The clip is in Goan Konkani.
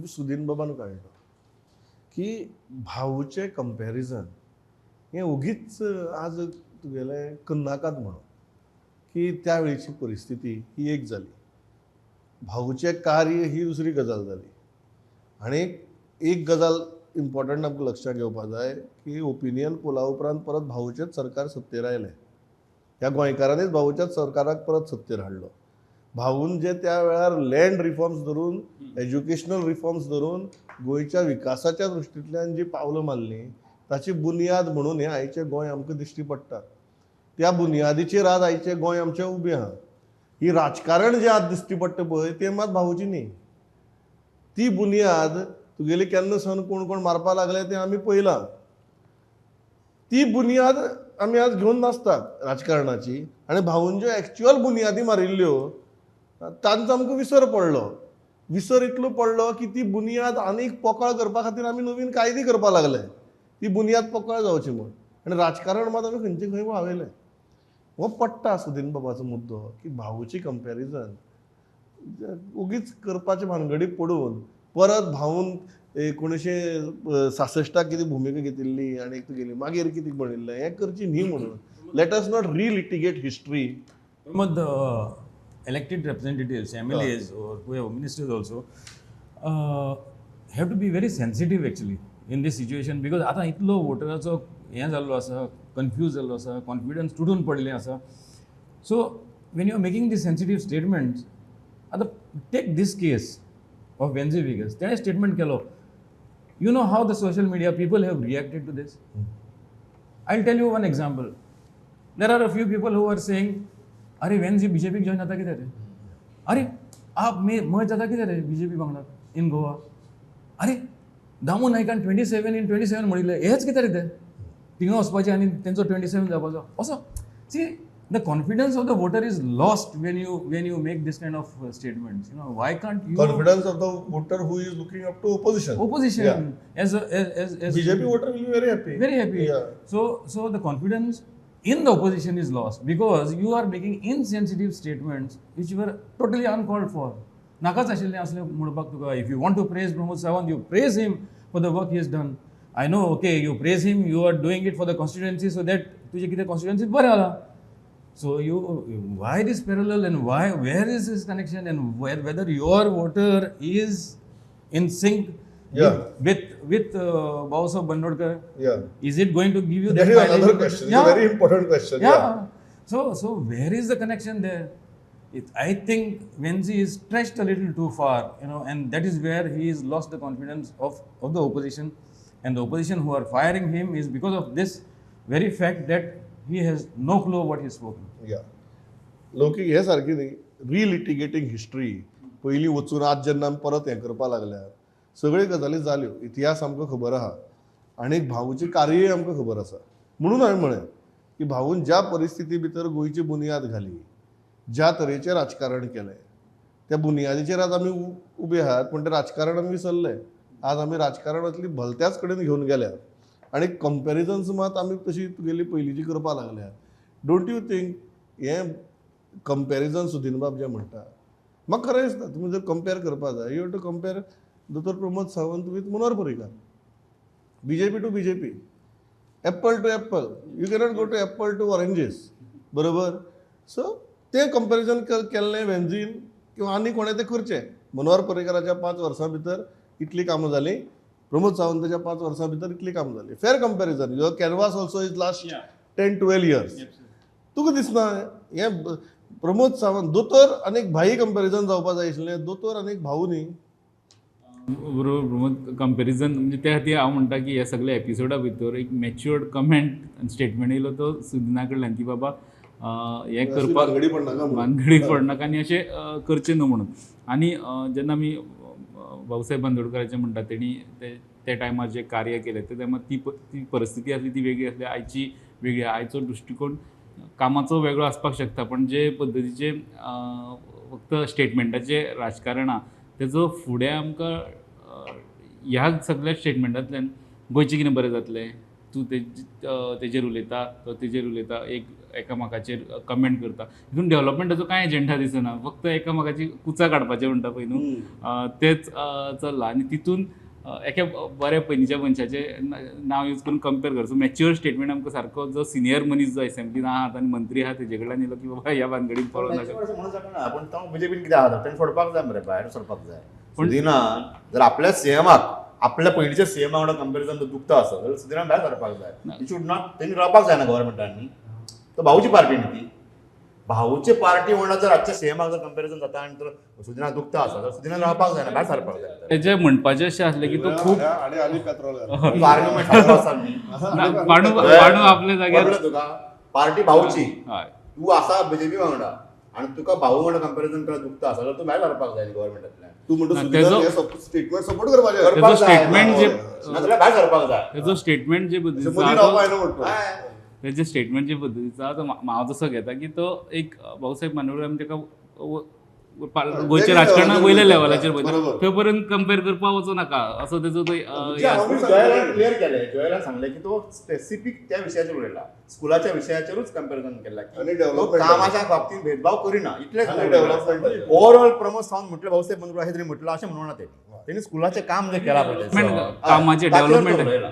सुदीन बाबान काडलो की भाऊचें कंपॅरिजन हें ओगीच आज तुगेलें करनाकात म्हणून की त्या वेळची परिस्थिती ही एक जाली, भाऊचें कार्य ही दुसरी गजाल जाली. आनी एक गजाल इम्पॉर्टंट आमकां लक्षांत घेवपा जाय की ओपिनियन पोला उपरांत परत भाऊचेंच सरकार सत्तेर आयलें. ह्या गोंयकारांनीच भाऊच्याच सरकाराक परत सत्तेर हाडलो. भाऊन जे त्या वेळार लँड रिफॉर्म्स धरून, एज्युकेशनल रिफॉर्म्स धरून गोंयच्या विकासाच्या दृश्टींतल्यान जी पावलां मारलीं ताची बुन्याद म्हणून हें आयचें गोंय आमकां दिश्टी पडटा. त्या बुन्यादीचेर आज आयचें गोंय आमचें उबें आहा. ही राजकारण जें आज दिश्टी पडटा पळय तें मात भाऊची न्ही. ती बुन्याद तुगेली केन्ना सावन कोण कोण मारपाक लागले तें आमी पळयलां. ती बुन्याद आमी आज घेवन नाचतात राजकारणाची. आनी भाऊन ज्यो एक्च्युअल बुन्यादी मारिल्ल्यो तांचो आमकां विसर पडलो. विसर इतलो पडलो की ती बुन्याद आनीक पोकळ करपा खातीर आमी नवीन कायदे करपाक लागले, ती बुन्याद पोकळ जावची म्हूण. आनी राजकारण मात आमी खंयचे खंय व्हांवयलें. हो पडटा सुदीन बाबाचो मुद्दो की भाऊची कंपॅरिजन उगीच करपाचे भानगडी पडून परत भाऊन 1966 कितें भुमिका घेतिल्ली आनी तुगेली मागीर कितें म्हणिल्लें हें करची न्ही म्हणून. Let us not relitigate history. But the elected representatives, MLAs or whoever, ministers also, have to be very sensitive actually in this situation, because आतां इतलो वोटराचो हें जाल्लो आसा, कन्फ्यूज जाल्लो आसा, कॉन्फिडन्स तुटून पडिल्लें आसा. So when you are making these sensitive statements, आतां take this case of Venzy Viegas, तेणें स्टेटमेंट केलो. You know how the social media people have reacted to this? I will tell you one example. There are a few people who are saying, अरे वेन्जी बीजेपीक जॉयन जाता कितें रे, अरे आप मे मर्ज जाता कितें रे बीजेपी वांगडा इन गोवा, अरे दामू नायकान 27 इन 27 म्हणिल्लें हेंच कितें रे तें, थिंगा वचपाचें आनी तेंचो 27 जावपाचो असो. See, the confidence of the voter is lost when you make this kind of statements. You know, why can't you confidence of the voter who is looking up to opposition? Opposition, yeah. as BJP voter will be very happy. Very happy. Yeah. So the confidence in the opposition is lost because you are making insensitive statements which were totally uncalled for. नाकाच आशिल्लें असलें म्हणपाक तुका. If you want to praise Pramod Sawant, you praise him for the work he has done. I know, okay, you praise him, you are doing it for the constituency so that तुजें कितें constituency बरें जाला. So you, why this parallel and why, where is this connection and where, whether your voter is in sync, yeah, with Bhausaheb Bandodkar? Yeah. Is it going to give you that? That is another question. Yeah. It's a very important question. Yeah. Yeah. So where is the connection there? I think Venzy is stretched a little too far, you know, and that is where he has lost the confidence of the opposition, and the opposition who are firing him is because of this very fact that he has no clue what he has spoken. Yeah. लोकी हे सारकी न्ही रिलिटिगेटिंग हिस्ट्री पयलीं वचून आज जेन्ना आमी परत हें करपाक लागल्यात सगळ्यो गजाली जाल्यो, इतिहास आमकां खबर आहा आनी भाऊचें कार्यय आमकां खबर आसा. म्हणून हांवें म्हळें की भाऊन ज्या परिस्थिती भितर गोंयची बुन्याद घाली, ज्या तरेचें राजकारण केलें, त्या बुन्यादीचेर आज आमी उबे आहात. पूण तें राजकारण आमी विसरले. आज आमी राजकारणांतली भलत्याच कडेन घेवन गेल्यात आनी कंपॅरिजन्स मात आमी तशी तुगेली पयलींची करपाक लागल्यात. Don't you think हें कंपॅरिजन सुदीनबाब जें म्हणटा म्हाका खरें दिसता, तुमी जर कंपेर करपाक जाय, you have to compare Doctor Pramod Sawant with Manohar Parrikar, BJP to BJP, apple to apple. You cannot go to apple to oranges, बरोबर? सो तें कंपॅरिजन केल्लें वेन्झीन किंवा आनी कोणें तें करचें. मनोहर पर्रीकराच्या 5 वर्सां भितर इतलीं कामां जालीं, प्रमोद सावंताच्या 5 वर्सां भितर इतलीं कामां जालीं. Fair comparison. Your canvas also is last 10-12 years. तुका दिसना हें प्रमोद सावंत दोतोर आनी एक भाई कंपॅरिजन जावपा जाय आशिल्लें, दोतोर आनी एक भाऊ न्ही. बरोबर प्रमोद, कंपॅरिजन म्हणजे त्या खातीर हांव म्हणटा की ह्या सगळ्या एपिसोडा भितर एक मॅच्युअर्ड कमेंट आनी स्टेटमेंट येयलो तो सुदिना कडल्यान की बाबा हें करपाक भानगडी पडनाका आनी अशें करचें न्हू म्हणून. आनी जेन्ना आमी भाऊसाहेब बांदोडकराचें म्हणटा तेणी त्या टायमार जें कार्य केलें त्या टायमार ती ती परिस्थिती आसली ती वेगळी आसली, आयची वेगळी. आयचो दृश्टिकोण कामाचो वेगळो आसपाक शकता, पण जे पद्दतीचे फक्त स्टेटमेंटाचें राजकारण आहा तेजो फुडें आमकां ह्या सगळ्या स्टेटमेंटांतल्यान गोंयचें कितें बरें जातलें, तूं तेजेर उलयता, तो तेजेर उलयता, एक एकामेकाचेर कमेंट करता. हितून डेव्हलपमेंटाचो कांय एजेंडा दिसना, फक्त एकामेकाची कुचा काडपाचें म्हणटा पळय न्हू, तेच चल्लां. आनी तितून एका बऱ्या पयलींच्या मनशाचें नांव यूज करून कंपेर कर. सो मॅच्युअर स्टेटमेंट आमकां सारको जो सिनियर मनीस जो एसेंब्लीन आहा आनी मंत्री आहा तेजे कडल्यान येयलो की बाबा ह्या भानगडीन पडोंक नाका. अशें म्हणूंक शकना, पूण तो बीजेपीन कितें आहा तेणें सोडपाक जाय मरे, भायर सरपाक जाय. सुदिनान जर आपल्या सीएमाक, आपल्या पयलींच्या सीएमा वांगडा कंपेरिजन जर दुखता आसत जाल्यार सुदिनान भायर सरपाक जाय. You should not, तेणी रावपाक जायना गव्हर्मेंटान न्ही, तो भाऊची पार्टी न्ही ती. भाऊचे पार्टी वांगडा जर आजच्या सीएमाक जर कंपेरिजन जाता आनी तर सुदिनाक दुखता आसत जाल्यार सुदिनान रावपाक जायना, भायर सरपाक जाय. तेजें म्हणपाचें अशें आसलें की तो खूब आणि आणि पेट्रोल आर्ग्युमेंट आसा न्ही. पांडू पांडू आपल्या जाग्यार कळ्ळें तुका, पार्टी भाऊची, हय, तूं आसा बीजेपी वांगडा आनी तुका भाऊ वांगडा कंपेरिजन करप दुखता आसा जाल्यार तूं भायर सरपाक जाय गव्हर्मेंटांतल्यान. तूं म्हणटा ना, सुदिनान हे स्टेटमेंट सपोर्ट करपाचें. करपाक जाय. स्टेटमेंट जे नाजाल्यार भायर सरपाक जाय. तेजो स्टेटमेंट जे पद्दतीचो मदीं आहा रावपा जायना म्हणटा. हय. तेजें स्टेटमेंट जे पद्दतीचो आहा तो हांव जसो घेता की तो एक भाऊसाहेब मांडोळकर आमी ताका गोंयच्या राजकारणाक वयल्या लेवलाचेर पळयता, थंय पर्यंत कंपेर करपाक वचूं नाका असो तेजो तो जोएलान क्लियर केलें, जोएलान सांगलें की तो स्पेसिफीक त्या विशयाचेर उलयला, स्कुलाच्या विशयाचेरूच कंपेरिजन केला की तो कामाच्या बाबतींत भेदभाव करिना, इतलेंच. डेव्हलपमेंट ओवरऑल प्रमोद सावंत म्हटलें भाऊसाहेब बांदोडकर अशें तरी म्हटलां अशें म्हणूना तेणी, तेणी स्कुलाचें काम जें केलां पळय कामाचें डेव्हलपमेंट.